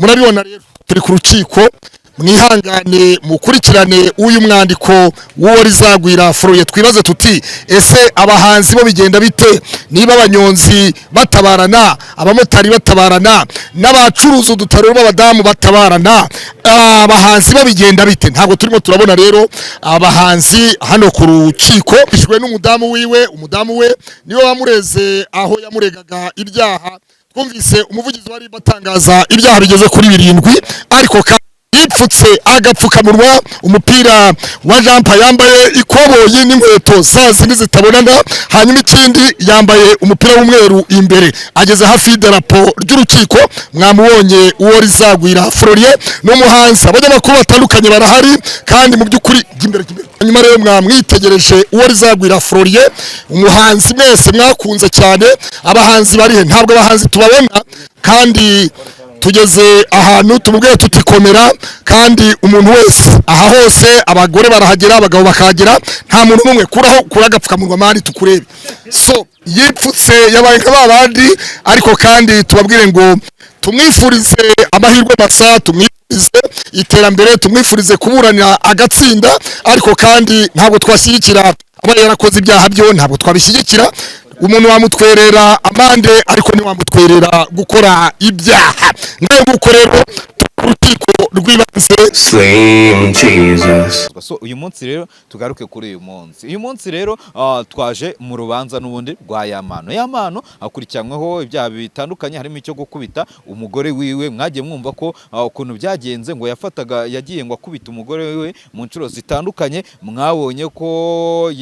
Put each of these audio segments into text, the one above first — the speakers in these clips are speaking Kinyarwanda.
Murabibona rero, turi ku rukiko. Mwihangane mukurikirane uyu mwandiko w'uwo Rizagwira Foroye. Twibaze tuti: ese abahanzi bo bigenda bite? Niba abanyonzi batabarana, abamotari batabarana, n'abacuruza udutaro b'abadamu batabarana, abahanzi bo bigenda bite? Ntabwo turimo turabona rero abahanzi hano ku rukiko. Ishwe n'umudamu wiwe, umudamu we niwe wamureze, aho yamuregaga ibyaha. Twumvise umuvugizi wari batangaza ibyaha bigeze kuri birindwi, ariko kandi yipfutse agapfukamunwa, umupira wa jumper, yambaye ikoboyi n'inkweto za zindi zitabonana. Hanyuma ikindi, yambaye umupira w'umweru imbere. Ageze hafi y'idarapo ry'urukiko. Mwamubonye, uwo Rizagwira Florien ni umuhanzi. Abanyamakuru batandukanye barahari, kandi mu by'ukuri jya imbere, jya imbere. Hanyuma rero mwamwitegereje, uwo Rizagwira Florien, umuhanzi mwese mwakunze cyane. Abahanzi barihe? Ntabwo abahanzi tubabona, kandi tugeze ahantu tumubwiye tutikomera. Kandi umuntu wese aha hose, abagore barahagera, abagabo bakahagera, nta muntu n'umwe. Kuraho, kura agapfukamunwa man, tukurebe. So yipfutse, yabaye nka ba bandi. Ariko kandi tubabwire ngo tumwifurize amahirwe masa, tumwifurize iterambere, tumwifurize kuburanira agatsinda. Ariko kandi ntabwo twashyigikira aba yarakoze ibyaha byo, ntabwo twabishyigikira. Umuntu wamutwerera amande, ariko ntiwamutwerera gukora ibyaha. Ngaho nguko rero, ku rukiko rw'ibanze. Slim Jesus. So uyu munsi rero tugaruke kuri uyu munsi. Uyu munsi rero twaje mu rubanza n'ubundi rwa Yampano. Yampano akurikiranyweho ibyaha bitandukanye, harimo icyo gukubita umugore wiwe. Mwagiye mwumva ko ukuntu byagenze, ngo yafataga, yagiye ngo akubita umugore wiwe mu nshuro zitandukanye. Mwabonye ko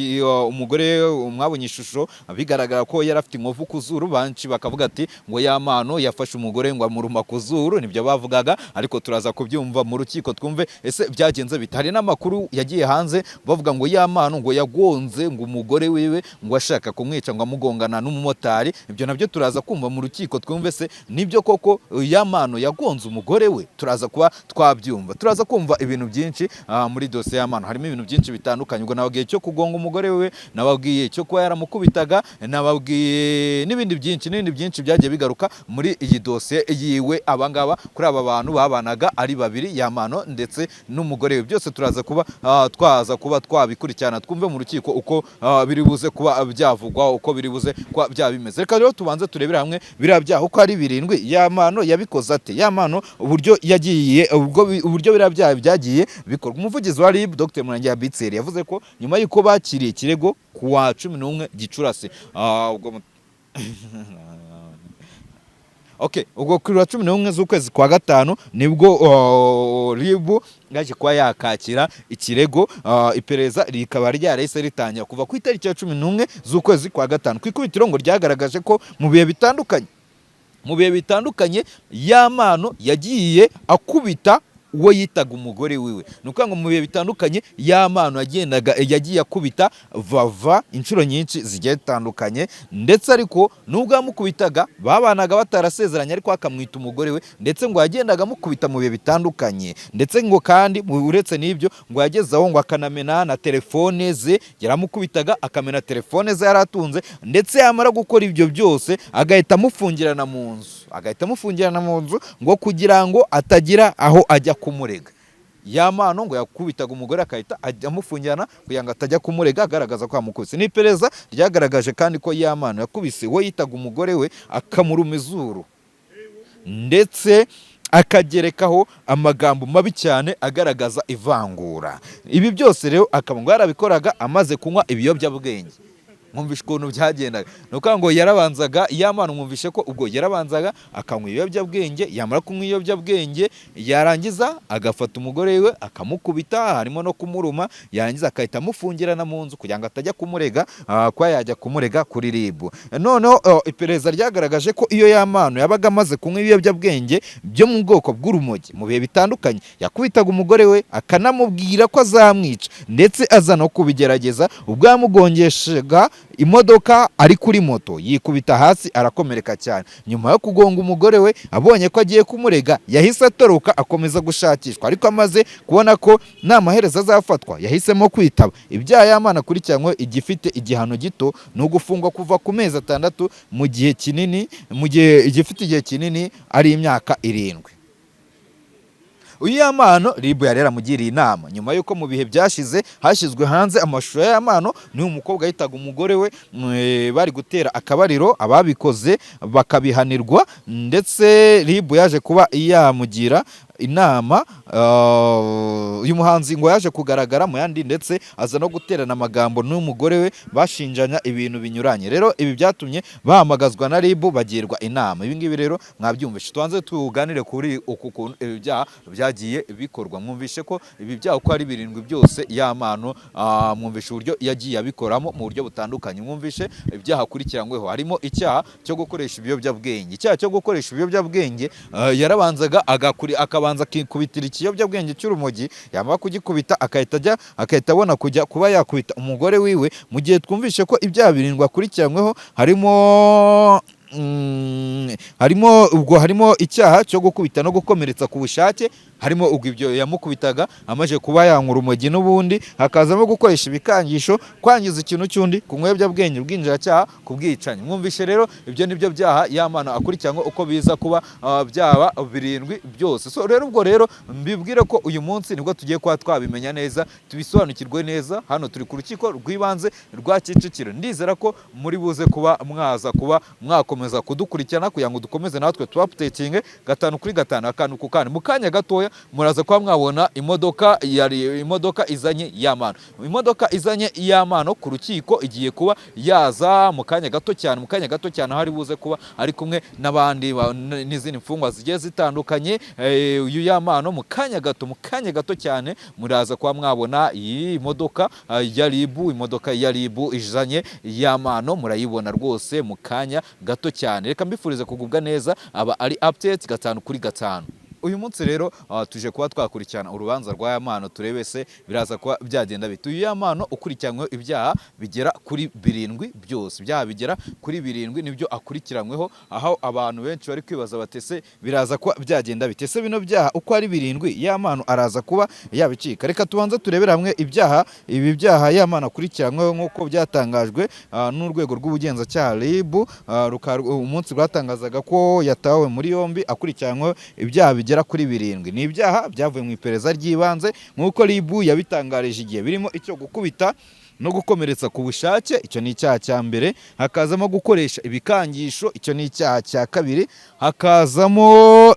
umugore, mwabonye ishusho bigaragara ko yari afite inkovu ku zuru. Banshi bakavuga ati ngo Yampano yafashe umugore ngo amuruma ku zuru, nibyo bavugaga. Ariko turaza kubyumva mu rukiko, twumve ese byagenze bite. Hari n'amakuru yagiye hanze bavuga ngo Yampano ngo yagonze ngo umugore wiwe, ngo ashaka kumwica, ngo amugongana n'umumotari. Ibyo nabyo turaza kumva mu rukiko, twumve se nibyo koko Yampano yagonze umugore we. Turaza kuba twabyumva, turaza kumva ibintu byinshi muri dosiye Yampano. Harimo ibintu byinshi bitandukanye. Ubwo nababwiye cyo kugonga umugore we, nababwiye cyo kuba yaramukubitaga, nababwiye n'ibindi byinshi, n'ibindi byinshi byagiye bigaruka muri iyi dosiye yiwe. Abangaba, kuri aba bantu babanaga ari babiri, Yampano ndetse n'umugore we, byose turaza kuba twaza kuba twabikurikirana, twumve mu rukiko uko biri buze kuba byavugwa, uko biri buze kuba byaba bimeze. Reka rero tubanze turebere hamwe biriya byaha uko ari birindwi. Yampano yabikoze ate? Yampano uburyo yagiye, uburyo biriya byaha byagiye bikorwa. Umuvugizi wa RIB, Dr Murangira Bitseri, yavuze ko nyuma y'uko bakiriye ikirego ku wa 11 Gicurasi, ubwo okay, ubwo kuri wa 11 z'ukwezi kwa gatanu nibwo RIB yaje kuba yakakira ikirego, iperereza rikaba ryarahise ritangira kuva ku itariki ya 11 z'ukwezi kwa gatanu. Ku ikubitiro ngo ryagaragaje ko mu bihe bitandukanye Yampano yagiye akubita uwo yitaga umugore wiwe. Ni ukuvuga ngo mu bihe bitandukanye Yampano yagendaga, yagiye akubita Vava inshuro nyinshi zigiye zitandukanye. Ndetse ariko nubwo yamukubitaga, babanaga batarasezeranye, ariko akamwita umugore we. Ndetse ngo yagendaga amukubita mu bihe bitandukanye. Ndetse ngo kandi uretse n'ibyo, ngo yageze aho ngo akanamena na telefone ze. Yaramukubitaga akamena telefone ze yari atunze. Ndetse yamara gukora ibyo byose agahita amufungirana mu nzu, agahita amufungirana mu nzu ngo kugira ngo atagira aho ajya kumurega. Yampano ngo yakubitaga umugore agahita ajya amufungirana kugira ngo atajya kumurega agaragaza ko yamukubise. N'iperereza ryagaragaje kandi ko Yampano yakubise uwo yitaga umugore we, akamuruma izuru, ndetse akagerekaho amagambo mabi cyane agaragaza ivangura. Ibi byose rero akaba ngo yarabikoraga amaze kunywa ibiyobyabwenge. Mwumvishe ukuntu byagendaga. Ni ukuvuga ngo yarabanzaga, Yampano, mwumvishe ko ubwo yarabanzaga akanywa ibiyobyabwenge, yamara kunywa ibiyobyabwenge yarangiza agafata umugore we akamukubita, harimo no kumuruma, yarangiza agahita amufungirana mu nzu kugira ngo atajya kumurega, kuba yajya kumurega kuri RIB. Noneho iperereza ryagaragaje ko iyo Yampano yabaga amaze kunywa ibiyobyabwenge byo mu bwoko bw'urumogi, mu bihe bitandukanye yakubitaga umugore we, akanamubwira ko azamwica, ndetse aza no kubigerageza ubwo yamugongeshaga imodoka ari kuri moto, yikubita hasi arakomereka cyane. Nyuma yo kugonga umugore we, abonye ko agiye kumurega, yahise atoroka, akomeza gushakishwa. Ariko amaze kubona ko nta maherezo azafatwa, yahisemo kwitaba ibyaha. Yampano akurikiranywe igifite igihano gito ni ugufungwa kuva ku mezi 6 mu gihe kinini, mu gihe igifite igihe kinini ari imyaka 7. Uyu Yampano, RIB yari yaramugiriye inama nyuma y'uko mu bihe byashize hashyizwe hanze amashusho ya Yampano n'uyu mukobwa yitaga umugore we, bari gutera akabariro, ababikoze bakabihanirwa. Ndetse RIB yaje kuba yamugira inama. Uyu muhanzi ngo yaje kugaragara mu yandi, ndetse aza no guterana amagambo n'umugore we, bashinjanya ibintu binyuranye. Rero ibi byatumye bahamagazwa na RIB, bagirwa inama. Ibi ngibi rero mwabyumvishe. Tubanze tuganire kuri uku kuntu ibi byaha byagiye bikorwa. Mwumvishe ko ibi byaha uko ari birindwi byose Yampano, mwumvishe uburyo yagiye abikoramo mu buryo butandukanye. Mwumvishe ibyaha akurikiranyweho, harimo icyaha cyo gukoresha ibiyobyabwenge. Icyaha cyo gukoresha ibiyobyabwenge, yarabanzaga akabanza akikubitira ikiyobyabwenge cy'urumogi, yamara kugikubita agahita ajya, agahita abona kujya kuba yakubita umugore wiwe. Mu gihe twumvishe ko ibyaha birindwi akurikiranyweho harimo ubwo harimo icyaha cyo gukubita no gukomeretsa ku bushake, harimo ubwo ibyo yamukubitaga amaze kuba yanywa urumogi n'ubundi, hakazamo gukoresha ibikangisho, kwangiza ikintu cy'undi, kunywa ibiyobyabwenge, ubwinjiracyaha ku bwicanyi. Mwumvishe rero ibyo nibyo byaha Yampano akurikiranywe, uko biza kuba byaba birindwi byose. So rero ubwo rero mbibwire ko uyu munsi nibwo tugiye kuba twabimenya neza, tubisobanukirwe neza. Hano turi ku rukiko rw'ibanze rwa Kicukiro. Ndizera ko muri buze kuba mwaza kuba mwakomeza kudukurikirana kugira ngo dukomeze natwe tubaupdatinge gatanu kuri gatanu, akantu ku kandi. Mu kanya gatoya muraza kuba mwabona imodoka, yari imodoka izanye Yampano, imodoka izanye Yampano ku rukiko igiye kuba yaza mu kanya gato cyane, mu kanya gato cyane, aho ari buze kuba ari kumwe n'abandi n'izindi mfungwa zigiye zitandukanye. Uyu Yampano mu kanya gato, mu kanya gato cyane muraza kuba mwabona iyi modoka ya RIB, imodoka ya RIB izanye Yampano, murayibona rwose mu kanya gato cyane. Reka mbifurize kugubwa neza. Aba ari update gatanu kuri gatanu. Uyu munsi rero tuje kuba twakurikirana urubanza rwa Yampano, turebe se biraza kuba byagenda bite. Uyu Yampano ukurikiranyweho ibyaha bigera kuri birindwi byose, ibyaha bigera kuri birindwi nibyo akurikiranyweho, aho abantu benshi bari kwibaza bati: "Ese biraza kuba byagenda bite? Ese bino byaha uko ari birindwi Yampano araza kuba yabicika?" Reka tubanze turebere hamwe ibyaha, ibi byaha Yampano akurikiranyweho nk'uko byatangajwe n'urwego rw'ubugenzacyaha RIB, umunsi rwatangazaga ko yatawe muri yombi akurikiranyweho ibyaha bigera kuri birindwi. Ni ibyaha byavuye mu iperereza ry'ibanze nk'uko RIB yabitangarije igihe, birimo icyo gukubita no gukomeretsa ku bushake, icyo ni icyaha cya mbere. Hakazamo gukoresha ibikangisho, icyo ni icyaha cya kabiri. Hakazamo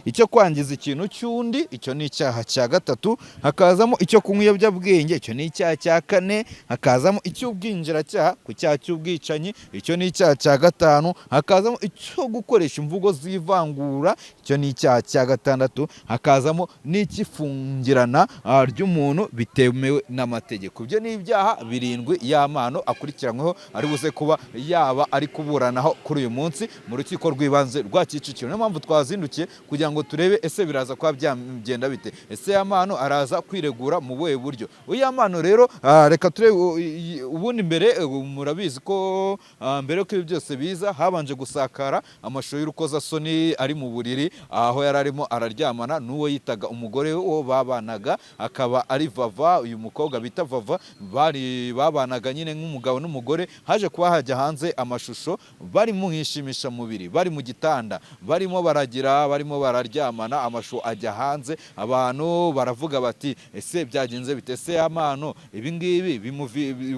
icyo kwangiza ikintu cy'undi, icyo ni icyaha cya gatatu. Hakazamo icyo kunywa ibiyobyabwenge, icyo ni icyaha cya kane. Hakazamo icy'ubwinjiracyaha ku cyaha cy'ubwicanyi, icyo ni icyaha cya gatanu. Hakazamo icyo gukoresha imvugo z'ivangura, icyo ni icyaha cya gatandatu. Hakazamo n'icy'ifungirana ry'umuntu bitemewe n'amategeko. Ibyo ni ibyaha birindwi Yampano akurikiranyweho, ari buze kuba yaba ari kuburanaho kuri uyu munsi mu rukiko rw'ibanze rwa Kicukiro. Niyo mpamvu twazindukiye kugira ngo turebe ese biraza kuba byagenda bite, ese Yampano araza kwiregura mu buhe buryo. Uyu Yampano rero, reka turebe ubundi mbere, murabizi ko mbere yuko ibi byose biza habanje gusakara amashusho y'urukozasoni ari mu buriri, aho yari arimo araryamana n'uwo yitaga umugore we, uwo babanaga akaba ari Vava. Uyu mukobwa bita Vava bari babanaga nyine nk'umugabo n'umugore. Haje kuba hajya hanze amashusho bari mu mubiri, bari mu gitanda, barimo baragira, barimo bararyamana. Amashusho ajya hanze, abantu baravuga bati: "Ese byagenze bite? Ese Yampano ibi ngibi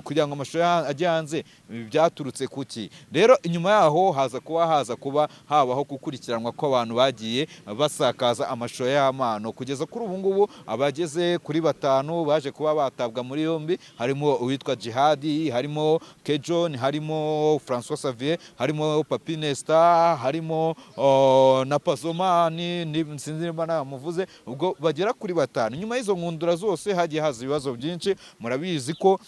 kugira ngo amashusho ajye hanze byaturutse kuki?" Rero inyuma yaho haza kuba habaho gukurikiranwa kw'abantu bagiye basakaza amashusho y'Yampano. Kugeza kuri ubu ngubu abageze kuri batanu baje kuba batabwa muri yombi, harimo uwitwa Jihadi, harimo Kejon, harimo Francois Xavier, harimo Papi Nesta, harimo na Pazomani, sinzi niba namuvuze. Ubwo bagera kuri batanu. Nyuma y'izo nkundura zose hagiye haza ibibazo byinshi. Murabizi ko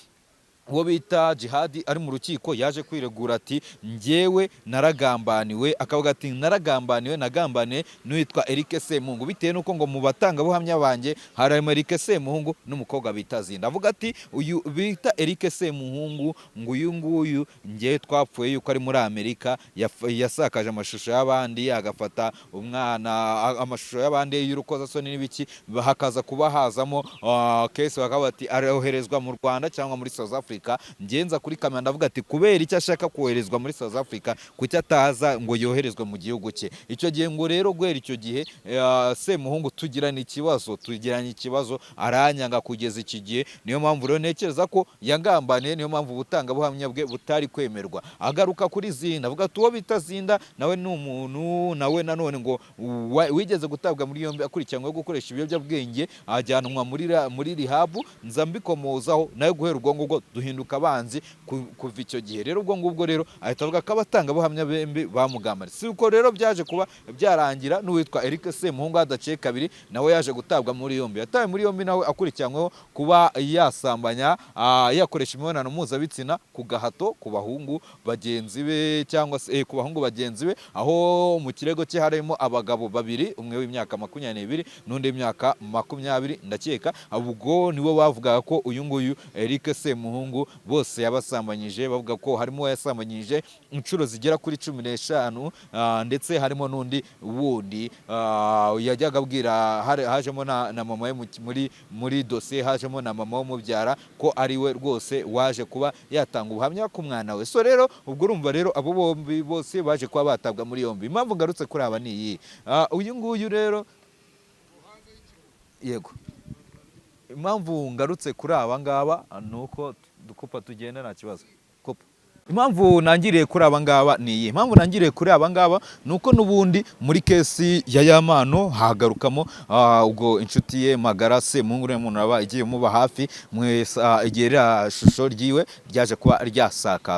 uwo bita Jihadi ari mu rukiko yaje kwiregura ati: "Njyewe naragambaniwe." Akavuga ati: "Naragambaniwe, nagambaniwe n'uwitwa Eric Semuhungu, bitewe n'uko ngo mu batangabuhamya banjye harimo Eric Semuhungu n'umukobwa bita Zinda." Avuga ati uyu bita Eric Semuhungu, ngo uyu nguyu njyewe twapfuye yuko ari muri Amerika, yasakaje amashusho y'abandi, agafata umwana, amashusho y'abandi y'urukozasoni n'ibiki, hakaza kuba hazamo case, bakavuga ati aroherezwa mu Rwanda cyangwa muri South Africa. Africa. Ngenza kuri kamera ndavuga ati kubera icyo ashaka koherezwa muri South Africa, kuki ataza ngo yoherezwe mu gihugu cye? Icyo gihe ngo rero guhera icyo gihe Semuhungu tugirana ikibazo, aranyanga kugeza iki gihe. Niyo mpamvu rero ntekereza ko yangambaniye, niyo mpamvu ubutangabuhamya bwe butari kwemerwa. Agaruka kuri Zinda, avuga ati uwo bita Zinda nawe ni umuntu nawe nanone ngo wigeze gutabwa muri yombi akurikiranyweho gukoresha ibiyobyabwenge, ajyanwa muri rehab, nza mbikomozaho, nawe guhera ubwo ngubwo duhinduka abanzi kuva icyo gihe. Rero ubwo ngubwo rero ahita avuga ko abatangabuhamya bembi bamugambaniye. Si uko rero byaje kuba byarangira, n'uwitwa Eric Semuhungu hadaciye kabiri nawe yaje gutabwa muri yombi. Yatawe muri yombi nawe akurikiranyweho kuba yasambanya, yakoresha imibonano mpuzabitsina ku gahato ku bahungu bagenzi be, cyangwa se ku bahungu bagenzi be, aho mu kirego cye harimo abagabo babiri, umwe w'imyaka 22 n'undi w'imyaka 20 ndakeka. Ubwo nibo bavugaga ko uyu nguyu Eric Semuhungu bose yabasambanyije, bavuga ko harimo uwo yasambanyije inshuro zigera kuri 15, ndetse harimo n'undi wundi yajyaga abwira, hajemo na mama we muri dosiye, hajemo na mama w'umubyara ko ari we rwose waje kuba yatanga ubuhamya ku mwana we. So rero ubwo urumva rero abo bombi bose baje kuba batabwa muri yombi. Impamvu ngarutse kuri aba ni iyi. Uyu nguyu rero, yego, impamvu ngarutse kuri aba ngaba ni uko dukupa tugenda nta kibazo. Kupa. Impamvu nangiriye kuri aba ngaba ni iyi. Impamvu nangiriye kuri aba ngaba ni uko n'ubundi muri case ya Yampano hagarukamo ubwo inshuti ye magara Semuhungu, uriya muntu aba igiye muba hafi mwese, igihe iriya shusho ryiwe ryaje kuba ryasakaza.